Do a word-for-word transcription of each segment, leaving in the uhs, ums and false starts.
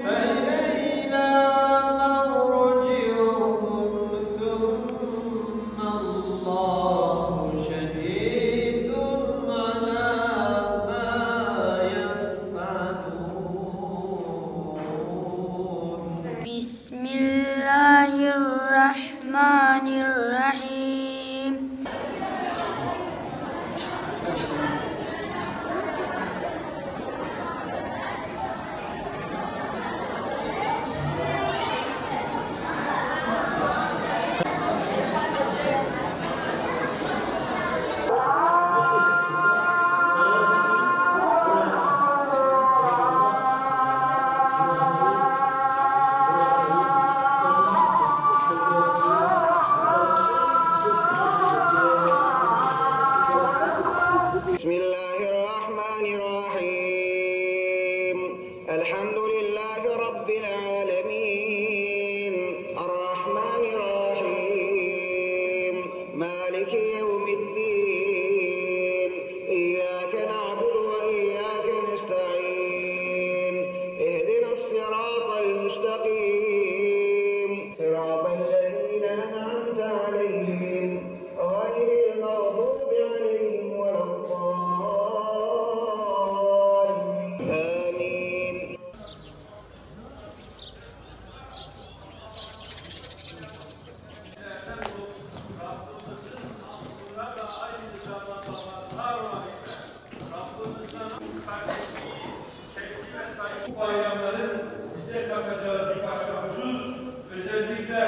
فإلينا مرجعهم ثم الله شهيد على ما يفعلون. بسم الله الرحمن الرحيم. بسم الله الرحمن الرحيم. الحمد لله رب العالمين. الرحمن الرحيم. مالك يوم الدين. إياك نعبد وإياك نستعين. اهدنا الصراط المستقيم. صراط الذين أنعمت عليهم غير المغضوب عليهم ولا الضالين. آمين. Bu bayramların bize katacağı bir başka husus, özellikle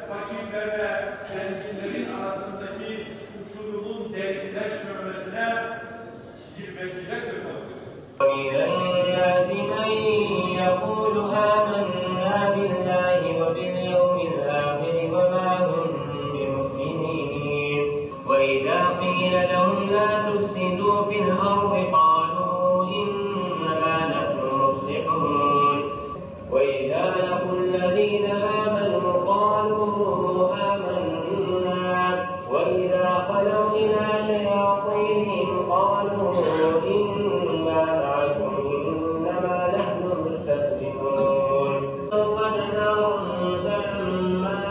fakirlerle zenginlerin arasındaki uçurumun derinleşmemesine bir vesile kılmaktır. ومن الناس من يقول آمنا بالله وباليوم الآخر وما هم بمؤمنين. وإذا قيل لهم لا تفسدوا في الأرض قالوا إنما نحن مصلحون. وإذا لقوا الذين آمنوا قالوا آمنا وإذا خلوا إلى شياطينهم قالوا إنا معكم إنما نحن مستهزئون. وقد نارا فلما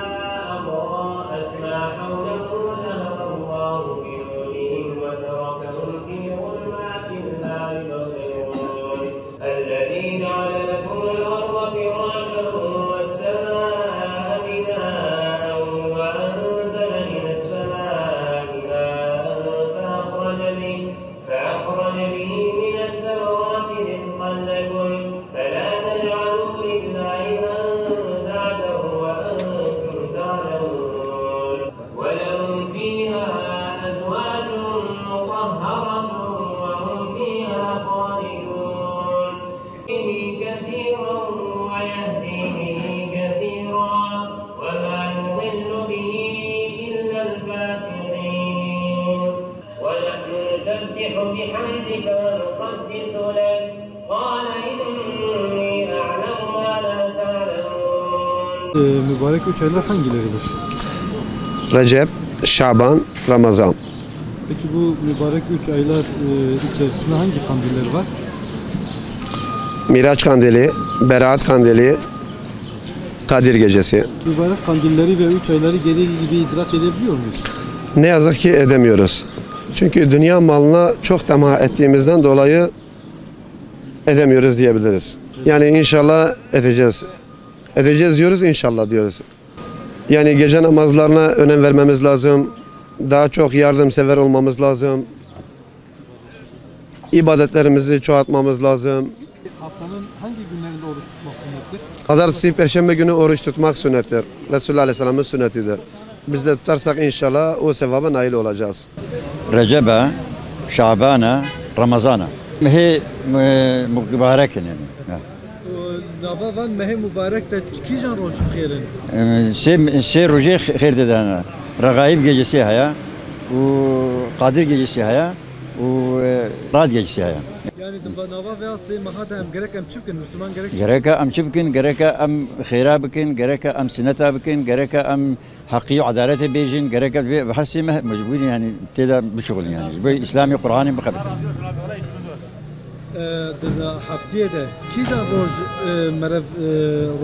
أضاءت ما حوله ذهب الله بنورهم وتركهم في ظلمات لا يبصرون. الذي جعل لكم الأرض فراشا والسماء بناء وأنزل من السماء ماء فأخرج به، فأخرج به من الثمرات رزقا لكم فلا تجعلوا لله أندادا وأنتم تعلمون. ولهم فيها أزواج مطهرة وهم فيها خالدون. به كثيرا ويهدي به كثيرا وما يضل به إلا الفاسقين. ونحن نسبح بحمدك ونقدس لك. قال إني أعلم ما لا تعلمون. Ee, mübarek üç aylar hangileridir? Recep, Şaban, Ramazan. Peki bu mübarek üç aylar, e, içerisinde hangi kandiller var? Miraç Kandili, Beraat Kandili, Kadir Gecesi. Mübarek kandilleri ve üç ayları gereği gibi idrak edebiliyor muyuz? Ne yazık ki edemiyoruz. Çünkü dünya malına çok tamah ettiğimizden dolayı edemiyoruz diyebiliriz. Yani inşallah edeceğiz. Edeceğiz diyoruz, inşallah diyoruz. Yani gece namazlarına önem vermemiz lazım. Daha çok yardımsever olmamız lazım. İbadetlerimizi çoğaltmamız lazım. Haftanın hangi günlerinde oruç tutmak sünnettir? Pazartesi, perşembe günü oruç tutmak sünnettir. Resulullah Aleyhisselam'ın sünnetidir. Biz de tutarsak inşallah o sevaba nail olacağız. Recebe, Şabane, Ramazane. Mehê, e, mubarek in yani. Ha. Nava van mehê mubarek de kîjan roj xêr in? E, sê, sê rojê xêr didene. Regaib gecesi heye û Qadir gecesi heye û, e, Rad gecesi heye. Yani di va-, nava veya sê meha de em gerek em çi bikin? Müslüman gerek çi bikin? Gereke em çi bikin? Gereke em xêra bikin, gereke em sineta bikin, gereke em heqî û edaletê bêjin, gereke vê, vê her sê meh mecbûr in, yani tê de bişuxulin yani. Ji bo Îslamê Qur'anê bixebit. E, di heftiyê de kîjan roj, e, merev, e,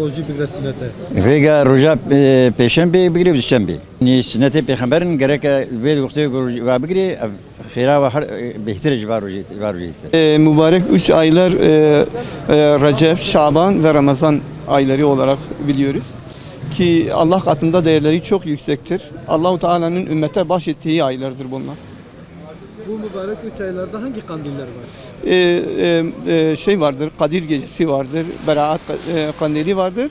rojî bigre sünnet e? Vêga roja, e, pêşembê bigre û duşembê. Nî sünnetê pêxember in, gereke vê wextê ku roj-, va bigre, ev xêra ve her, e, bêhtir e ji va rojê, va rojê te. E, mübarek üç aylar, e, e, Recep, Şaban ve Ramazan ayları olarak biliyoruz. Ki Allah katında değerleri çok yüksektir. Allahu Teala'nın ümmete bahşettiği aylardır bunlar. Bu mübarek üç aylarda hangi kandiller var? E, e, e, şey vardır, Kadir Gecesi vardır, Beraat ka-, e, Kandili vardır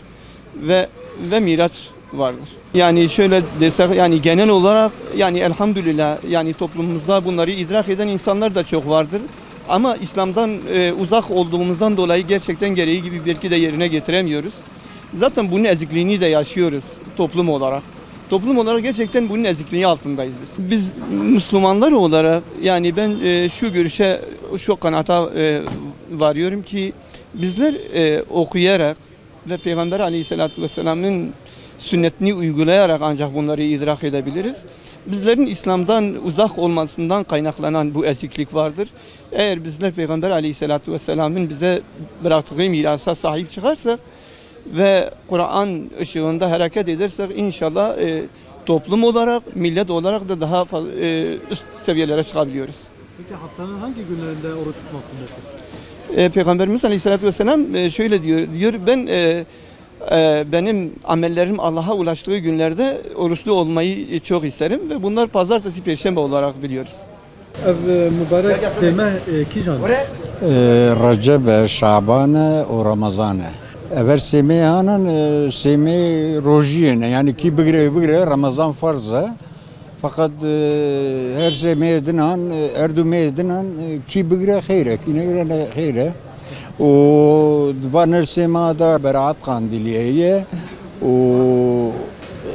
ve, ve Miraç vardır. Yani şöyle desek, yani genel olarak, yani elhamdülillah, yani toplumumuzda bunları idrak eden insanlar da çok vardır. Ama İslam'dan, e, uzak olduğumuzdan dolayı gerçekten gereği gibi belki de yerine getiremiyoruz. Zaten bunun ezikliğini de yaşıyoruz toplum olarak. Toplum olarak gerçekten bunun ezikliği altındayız biz. Biz Müslümanlar olarak, yani ben, e, şu görüşe, şu kanaata, e, varıyorum ki bizler, e, okuyarak ve Peygamber Aleyhisselatü Vesselam'ın sünnetini uygulayarak ancak bunları idrak edebiliriz. Bizlerin İslam'dan uzak olmasından kaynaklanan bu eziklik vardır. Eğer bizler Peygamber Aleyhisselatü Vesselam'ın bize bıraktığı mirasa sahip çıkarsak ve Kur'an ışığında hareket edersek inşallah, e, toplum olarak, millet olarak da daha fa-, e, üst seviyelere çıkabiliyoruz. Peki haftanın hangi günlerinde oruç tutmak sünnettir? E, Peygamberimiz Aleyhisselatü Vesselam, e, şöyle diyor, diyor, "Ben, e, e, benim amellerim Allah'a ulaştığı günlerde oruçlu olmayı çok isterim." Ve bunlar pazartesi, perşembe olarak biliyoruz. Ev, e, mübarek sê meh, e, kîjan e? E, Receb e, Şaban e û Ramazan e. Ev her sê meh hanin, e, sê meh rojiyê ne. Yani kî bigire, bigire, Ramazan farz e. Fakat, e, her sê meh din han, e, her du meh din han, e, kî bigire xeyr e, kî negire ne xeyr e. Û di van her sê meh de Beraat Kandilî heye û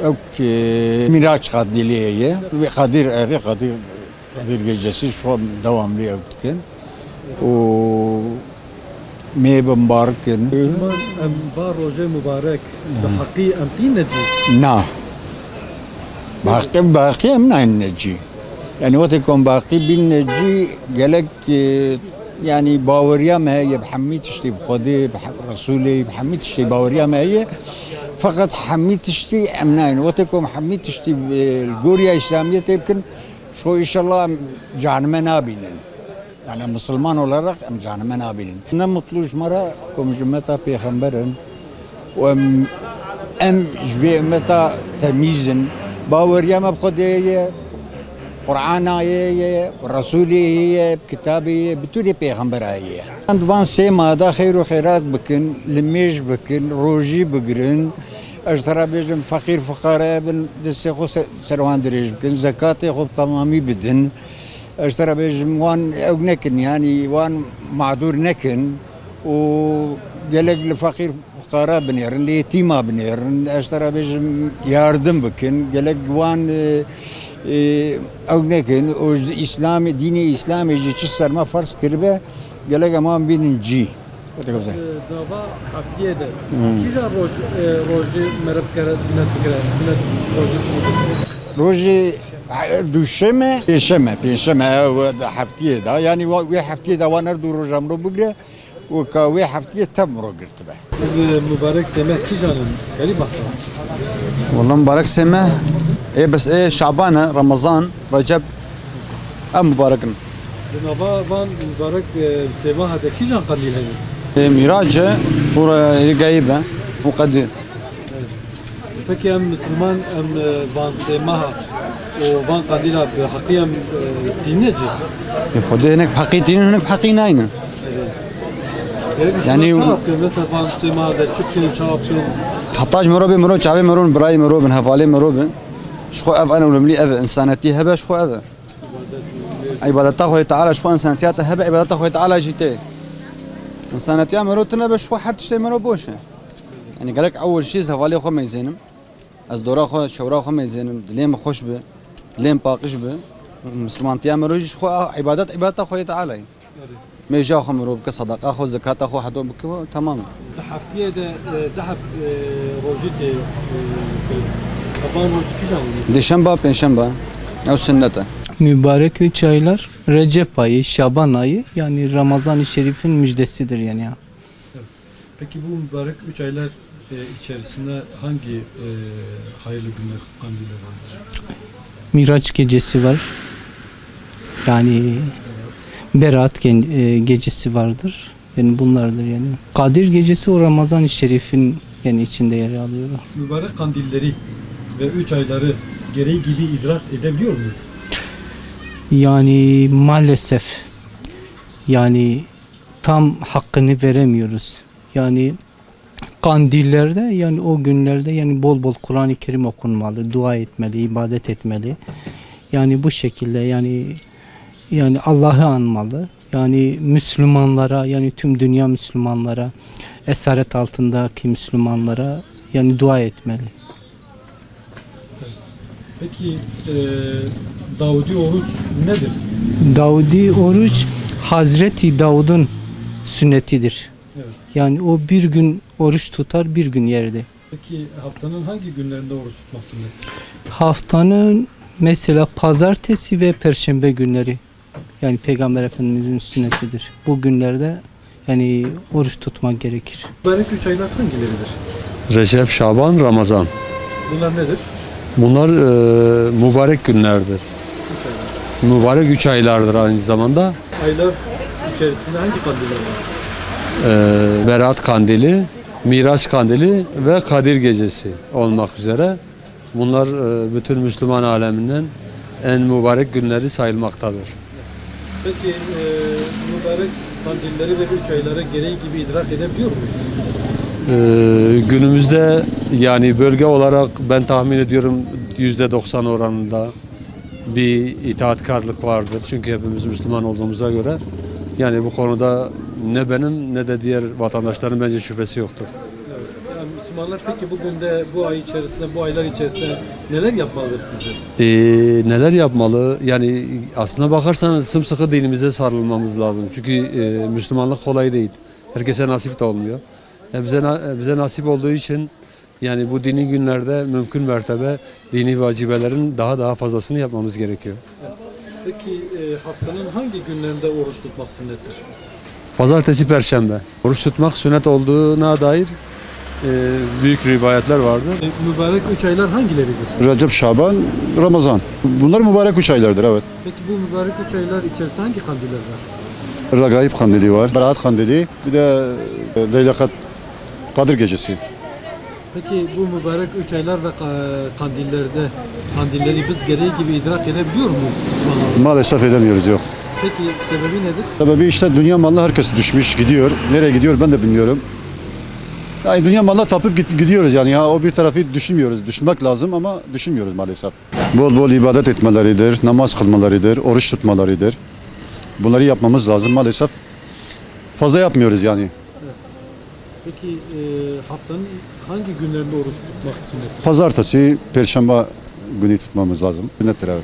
ew ki Mîraç Kandilî heye. Wê Kadir, erê Kadir Kadir Gecesi şu an devamlı ew dikin. Û meh bi mibarik in. Ziman em va rojê mubarek, bi heqî em tîne cî? Na. Bi heqî, bi heqî em nayne cî. Yani wextê ku em bi heqî bîne cî, gelek, e, yani baweriya me heye bi hemî tiştî, bi Xwedê, bi he-, Resûlê, bi hemî tiştî baweriya me heye. Feqet hemî tiştî em nayne. Wextê ku em hemî tiştî, e, li goriya Îslamiyetê bikin, Şo inşallah em canime nabînin. Yani Müslüman olarak em canime nabînin. Ne mutlu ji me re ku em ji ümmeta pêxember in û em, em ji vê ümmeta temîz in. Baweriya me bi Xwedê ye, Qur'ana ye, ye, Resulê ye, bi kitabê ye, bi tûrê pêxembera ye. Em di van sê mada xeyr û xeyrat bikin, limêj bikin, rojî bigirin. Ez ji te re bêjim, feqîr fuqare bin, destê xwe se-, ser wan dirêj bikin, zekatê xwe bi temamî bidin. Ez ji te re bêjim, wan ew nekin, yanî wan mağdur nekin û gelek li feqîr fuqara binêrin, li yetîma binêrin. Ez ji te re bêjim, yardim bikin, gelek wan, e, e, ew nekin û ji Îslamê, dînê Îslamê jî çi ser me ferz kiribe, gelek em wan bînin cî. Wate kabze. Di nava heftiyê de Hmm. kîjan roj, e, rojê meriv dikare, sunet bikire, sunet rojê sunet bikire? Rojê, e, duşeme, pêşeme, pêşeme, e, we-, heftiyê de. Yani wa-, wê heftiyê de wan her du roja mirov bigire, weka wê heftiyê tev mirov girtibe. Ev, e, mubarek sê meh kîjan in? Herî baş e. Wala mubarek sê meh, ê bes ê Şaban e, Ramazan, Recep, ev mubarek in. Di nava van mubarek, e, sê meha de kîjan qendîl hene? Ê Mîrac e, û re-, ê Geyib e, û Qedîr. Peki em Müslüman, em, e, van sê meha û van qandîla bi heqî em, e, tîne cî? E, Xwedê hinek bi heqî tînin, hinek bi heqî naynin. Gerek Yani Müslüman çawa bikin? Mesela van sê meha de çi bikin, çawa bikin? Heta ji mirov bê, mirov çavê mirov, birayê mirov bin, hevalê mirov bin. Ji xwe ev en önemli ev, insanetî hebe ji xwe ev. Îbadeta Xwedê Teala ji xwe, insanetiya te hebe, îbadeta Xwedê Teala jî tê. İnsanetiya mirov tune be, ji xwe her tiştê mirov boş e. Yani gerek ewil jî ez hevalê xwe mêzênim. Ez dora xwe, çewra xwe mêzênim. Dilê min xweş bi, dilê min paqij bi. Mislimantiya mirov jî ji xwe a îbadet, îbadeta Xwedê Teala ye. Mêja xwe mirov bike, sedeqa xwe, zekata xwe hedo bike, temam e. Di heftiyê de, e, deh heb, e, rojî tê, e, kirin. Evan roj kîjan in? Dişemba, pêncşemba. Ew sinnet e. Mübarek üç aylar, Recep ayı, Şaban ayı, yani Ramazan-ı Şerif'in müjdesidir yani ya. Evet. Peki bu mübarek üç aylar, e, içerisinde hangi, e, hayırlı günler, kandiller vardır? Miraç gecesi var. Yani Berat gen-, e, gecesi vardır. Yani bunlardır yani. Kadir gecesi o Ramazan-ı Şerif'in yani içinde yer alıyor. Mübarek kandilleri ve üç ayları gereği gibi idrak edebiliyor muyuz? Yani maalesef yani tam hakkını veremiyoruz. Yani kandillerde yani o günlerde yani bol bol Kur'an-ı Kerim okunmalı, dua etmeli, ibadet etmeli. Yani bu şekilde yani yani Allah'ı anmalı. Yani Müslümanlara, yani tüm dünya Müslümanlara, esaret altındaki Müslümanlara yani dua etmeli. Peki, e, Davudi oruç nedir? Davudi oruç Hazreti Davud'un sünnetidir. Evet. Yani o bir gün oruç tutar, bir gün yerdi. Peki haftanın hangi günlerinde oruç tutmak sünnettir? Haftanın mesela pazartesi ve perşembe günleri. Yani Peygamber Efendimizin sünnetidir. Bu günlerde yani oruç tutmak gerekir. Mübarek üç aylar hangileridir? Recep, Şaban, Ramazan. Bunlar nedir? Bunlar, e, mübarek günlerdir. Üç aylar. Mübarek üç aylardır aynı zamanda. Aylar içerisinde hangi kandiller var? E, Berat Kandili, Miraç Kandili ve Kadir Gecesi olmak üzere. Bunlar, e, bütün Müslüman aleminden en mübarek günleri sayılmaktadır. Peki, e, mübarek kandilleri ve üç ayları gereği gibi idrak edebiliyor muyuz? E, günümüzde yani bölge olarak ben tahmin ediyorum yüzde doksan oranında bir itaatkarlık vardır. Çünkü hepimiz Müslüman olduğumuza göre yani bu konuda ne benim ne de diğer vatandaşların bence şüphesi yoktur. Evet. Yani Müslümanlar peki bugün de, bu ay içerisinde, bu aylar içerisinde neler yapmalıdır sizce? Ee, neler yapmalı? Yani aslına bakarsan sımsıkı dinimize sarılmamız lazım. Çünkü, e, Müslümanlık kolay değil. Herkese nasip de olmuyor. E, bize na-, e, bize nasip olduğu için yani bu dini günlerde mümkün mertebe dini vacibelerin daha daha fazlasını yapmamız gerekiyor. Peki, e, haftanın hangi günlerinde oruç tutmak sünnettir? Pazartesi, perşembe. Oruç tutmak sünnet olduğuna dair, e, büyük rivayetler vardır. E, mübarek üç aylar hangileridir? Recep, Şaban, Ramazan. Bunlar mübarek üç aylardır, evet. Peki bu mübarek üç aylar içerisinde hangi kandiller var? Regaib Kandili var, Beraat Kandili, bir de, e, Leyla Kad-, Kadir Gecesi. Peki bu mübarek üç aylar ve ka-, kandillerde, kandilleri biz gereği gibi idrak edebiliyor muyuz Müslümanlar? Maalesef edemiyoruz, yok. Peki sebebi nedir? Sebebi işte dünya malına herkes düşmüş, gidiyor. Nereye gidiyor ben de bilmiyorum. Yani dünya malına tapıp git-, gidiyoruz yani. Ya o bir tarafı düşünmüyoruz. Düşünmek lazım ama düşünmüyoruz maalesef. Bol bol ibadet etmeleridir, namaz kılmalarıdır, oruç tutmalarıdır. Bunları yapmamız lazım maalesef. Fazla yapmıyoruz yani. Peki, e, haftanın hangi günlerinde oruç tutmak sünnettir? Pazartesi, perşembe günü tutmamız lazım. Sünnettir, evet.